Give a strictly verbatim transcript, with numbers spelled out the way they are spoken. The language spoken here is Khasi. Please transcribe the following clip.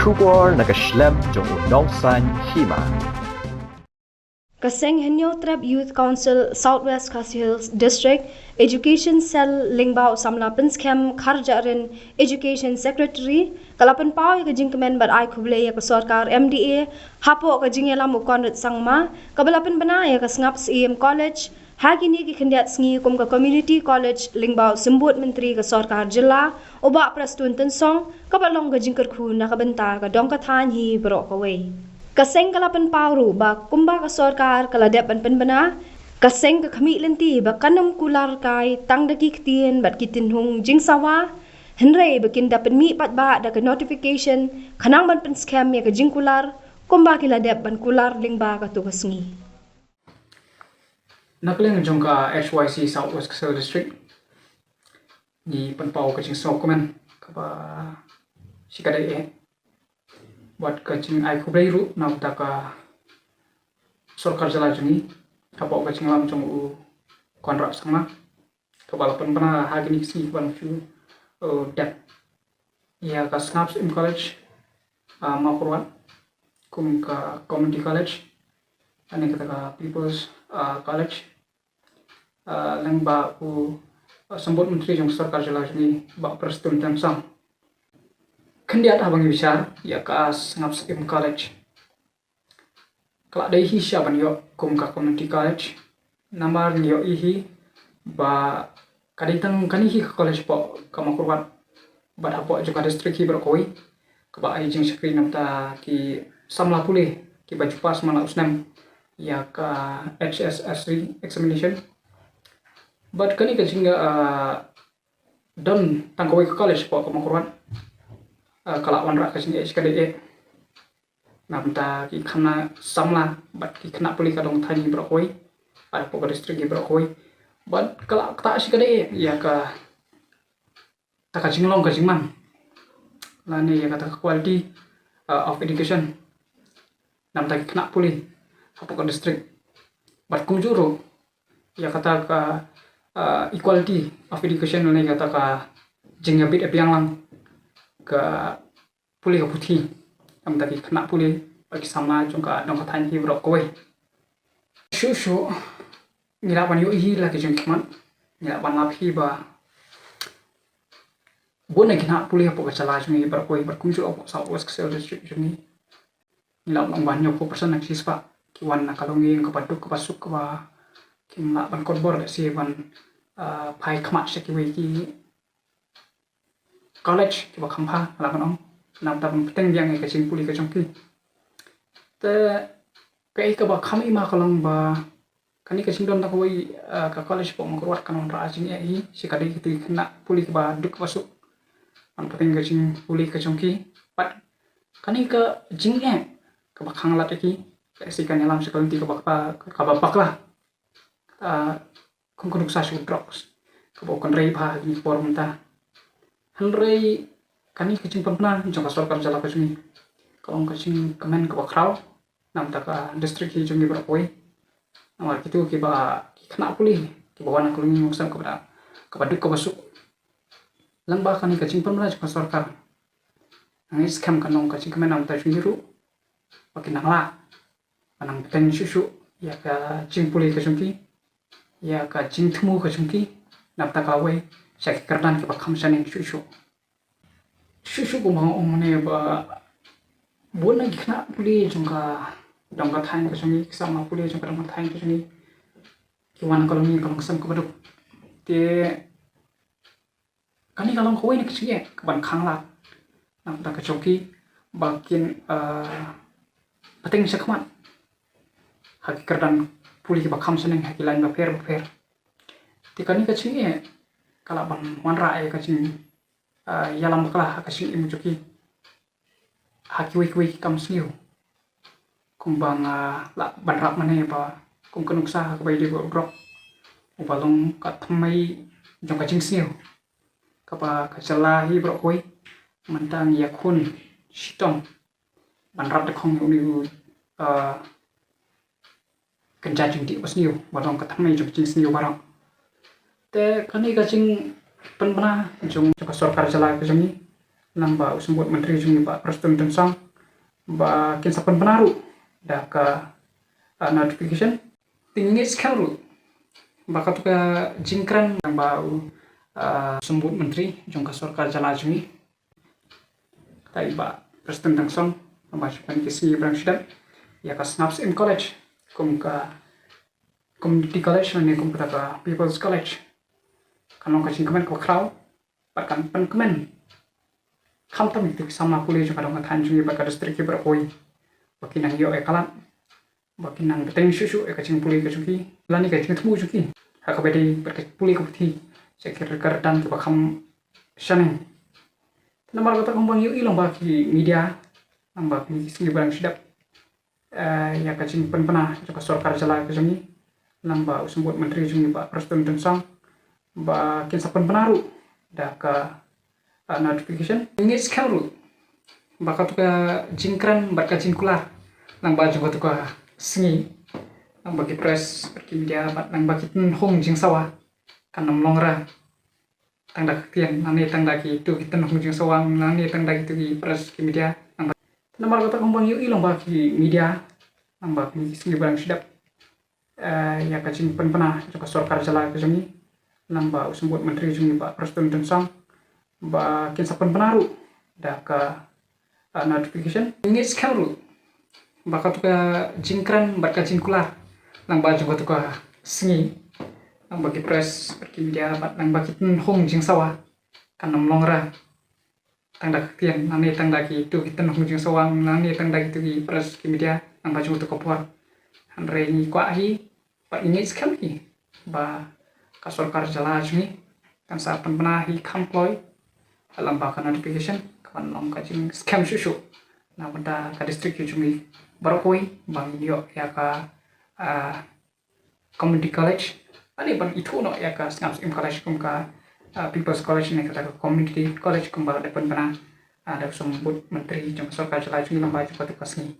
Khubor na ka shlem jong u nongsan hima. Ka seng Hynñiewtrep Youth Council South West Khasi Hills District Education Cell lyngba u samla pynskhem Kharjahrin Education Secretary ka la pynpaw ïa ka jingkmen bad ai khublei ïa ka sorkar M D A hapoh ka jingïalam u Conrad Sangma kaba la pynbna ïa ka Sngap Syiem College ha kine ki khyndiat sngi kum ka Community College lyngba u Symbud Myntri ka sorkar jylla u Bah Prestone Tynsong kaba long ka jingkyrkhu na ka bynta ka dong ka thaiñ hi baroh kawei. Ka seng ka la pynpaw ruh ba kumba ka sorkar ka la dep ban pynbna, ka seng ka khmih lynti ba kan ym kular kai tang da ki ktien bad ki tynhung jingsawa, hynrei ba kin da pynmih paidbah da ka notification khnang ban pynskhem ïa ka jingkular kumba ki la dep ban kular lyngba kato ka sngi. Na ka liang jong ka H Y C South West Khasi Hills District, ngi pynpaw ka jingsngewkmen kaba shikatdei eh bad ka jingai khublei ruh na ka bynta ka sorkar jylla jong ngi hapoh ka jingïalam jong u Conrad Sangma kaba la pynbna ha kine ki sngi kiban shu, uh, dep ïa ka Sngap Syiem College, uh, Mawkyrwat kum ka Community College, lane kata ka People's, uh, College, uh, lyngba u, uh, Symbud Myntri jong sorkar jylla jong ngi Bah Prestone Tynsong. Khyndiat haba ngi bishar ïa ka Sngap Syiem College, ka la dei hi sha ban ïoh kum ka Community College. Namar ngi ïohi hi ba ka dei tang kane hi ka college hapoh ka Mawkyrwat bad hapoh jong ka district hi baroh kawei kaba ai jingshakri na ka bynta ki samla pule kiba ju pass man la u snem ïa ka H S S C examination. Bad kane ka jing, ah, don tang kawei ka college hapoh ka Mawkyrwat, ah, ka la wanrah ka jingeh shikatdei eh na ka bynta ki khynnah samla bad ki khynnah pule ka dong thaiñ hi baroh kawei bad hapoh ka district hi baroh kawei. Bad ka la ktah shikatdei eh ïa kata ka jinglong ka jingman lane ïa kata ka quality, uh, of education na ka bynta ki khynnah pule hapoh ka district. Bad kumjuh ruh ïa kata ka, uh, equality of education lane ïa kata ka jingïabit ïabiang lang ka pule ka puthi na ka bynta ki khynnah pule bad ki samla jong ka dong ka thaiñ hi baroh kawei. Shuh shuh ngi lah ban ïohi la ki jingkhmat, ngi lah ban lap hi ba bun na ki khynnah pule hapoh ka jylla jong ngi baroh kawei bad kumjuh hapoh South West Khasi Hills District jong ngi, ngi lah ban ong ba hynñiewphew percent na ki shispah ki wan na ka longïing kaba duk kaba suk kaba kim lah ban kot bor lehse ban, ah, phai khmat sha kiwei ki college kiba kham bha, nga lah ban ong, na ka bynta ban bteng biang ïa ka jingpule ka jong ki. Te kaei kaba kham i ma ka long ba kane ka jingdon da kawei, ah, ka college hapoh Mawkyrwat kan wanrah jingeh hi shikatdei kito ki khynnah pule kiba duk kiba suk ban bteng ka jingpule ka jong ki. Bad kane ka jingeh kaba khanglad ïa ki lehse kan ïalam sha ka lynti kaba, kaba, kaba bakla. Ah, kum ka nuksa sha u drugs kaba u kynrei bha ha kine ki por mynta. Hynrei kane ka jingpynbna jong ka sorkar jylla ka jong ngi ka long ka jingkmen kaba khraw na ka bynta ka district hi jong ngi baroh kawei. Namar kito kiba, ki khynnah pule kiba wan na ka longïing longsem kaba da, kaba duk kaba suk, lyngba kane ka jingpynbna jong ka sorkar, ngi skhem kan long ka jingkmen na ka bynta jong ngi ruh ba kin nang lah ban nang bteng shuh shuh ïa ka jingpule ka jong ki, ïa ka jingthmu ka jong ki na ka bynta ka lawei sha ki kyrdan kiba kham shaneng shuh shuh. Shuh shuh kumba nga ong mynne ba bun na ki khynnah pule jong ka dong ka thaiñ ka jong ngi, ki samla pule jong ka dong ka thaiñ ka jong ngi, ki wan na ka longïing ka longsem kaba duk. Te kane ka long kawei na ka jingeh kaban khanglad na ka bynta ka jong ki ba kin, ah, bteng shakhmat ha ki kyrdan pule kiba kham shaneng ha ki lain bapher bapher. Te kane ka jingeh ka lah ban wanrah ïa ka jing, ah, ïalam bakla ha ka jingim jong ki ha kiwei kiwei ki kam sniew. Kumba nga lah ban rap mynne ba kum ka nuksa ha kaba ïadei bad u drok uba long ka thymmei jong ka jingsniew kaba ka jylla hi baroh kawei mynta ngi ïakhun shitom ban rap da khong ïa une u, ah, kynja jingdih basniew ba long ka thymmei jong ka jingsniew baroh. Te kane ka jingpynbna jong, jong ka sorkar jylla ka jong ngi Nang ba u symbud myntri jong ngi Bah Prestone Tynsong ba kin sa pynbna ruh da ka, ah, notification. Te ngi ngeit skhem ruh ba katu ka jingkren nang ba u, ah, symbud myntri jong ka sorkar jylla jong ngi, kata i Bah Prestone Tynsong, nang ba shu pynkhih sngi ba dang shu dep ïa ka Sngap Syiem College kum ka community college lane kum kata ka People's College. Kan long ka jingkmen kaba khraw bad kan pynkmen khamtam ïa ki samla pule jong ka dong ka thaiñ jong ngi bad ka district hi baroh kawei, ba kin nang ïoh ïa ka lad, ba kin nang bteng shuh shuh ïa ka jingpule ka jong ki lane ka jingthmu jong ki ha kaba ïadei bad ka pule ka puthi sha ki rynsan kiba kham shaneng. Namar kata kumba ngi ïohi lyngba ki media, nang ba ki sngi ba dang shu dep, eh, ïa ka jingpynbna jong ka sorkar jylla ka jong ngi, nang ba u symbud myntri jong ngi Bah Prestone Tynsong ba kin sa pynbna ruh da ka, ah, notification. Ngi ngeit skhem ruh ba katu ka jingkren bad ka jingkular nang ba jong katu ka sngi, nang ba ki press bad ki media bad nang ba ki tnhung jingsawa kan ym long re tang da ka ktien lane tang da kitu ki tnhung jingsawa lane tang da kitu ki press ki media. Nang ba, namar kata kumba ngi ïohi lyngba ki media, nang ba ki sngi ba dang shu dep, eh, ïa ka jingpynbna jong ka sorkar jylla ka jong ngi, nang ba u symbud myntri jong ngi Bah Prestone Tynsong ba kin sa pynbna ruh da ka, ah, notification. Ngi ngeit skhem ruh ba katu ka jingkren bad ka jingkular nang ba jong katu ka sngi, nang ba ki press bad ki media bad nang ba ki tnhung jingsawa kan ym long re tang da ka ktien lane tang da kitu ki tnhung jingsawa lane tang da kitu ki press ki media, nang ba jong katu ka por. Hynrei ngi kwah hi bad ngi ngeit skhem hi ba ka sorkar jylla jong ngi kan sa pynbna hi kham kloi lyngba ka notification kaban long ka jingskhem shuh shuh na bynta ka district jong ngi baroh kawei ba ngin ïoh ïa ka, ah, community college lane ban ithuh noh ïa ka Sngap Syiem College kum ka, ah, People's College ne kata ka community college kumba la dep pynbna, ah, da u symbud myntri jong ka sorkar jylla jong ngi lyngba jong katu ka sngi.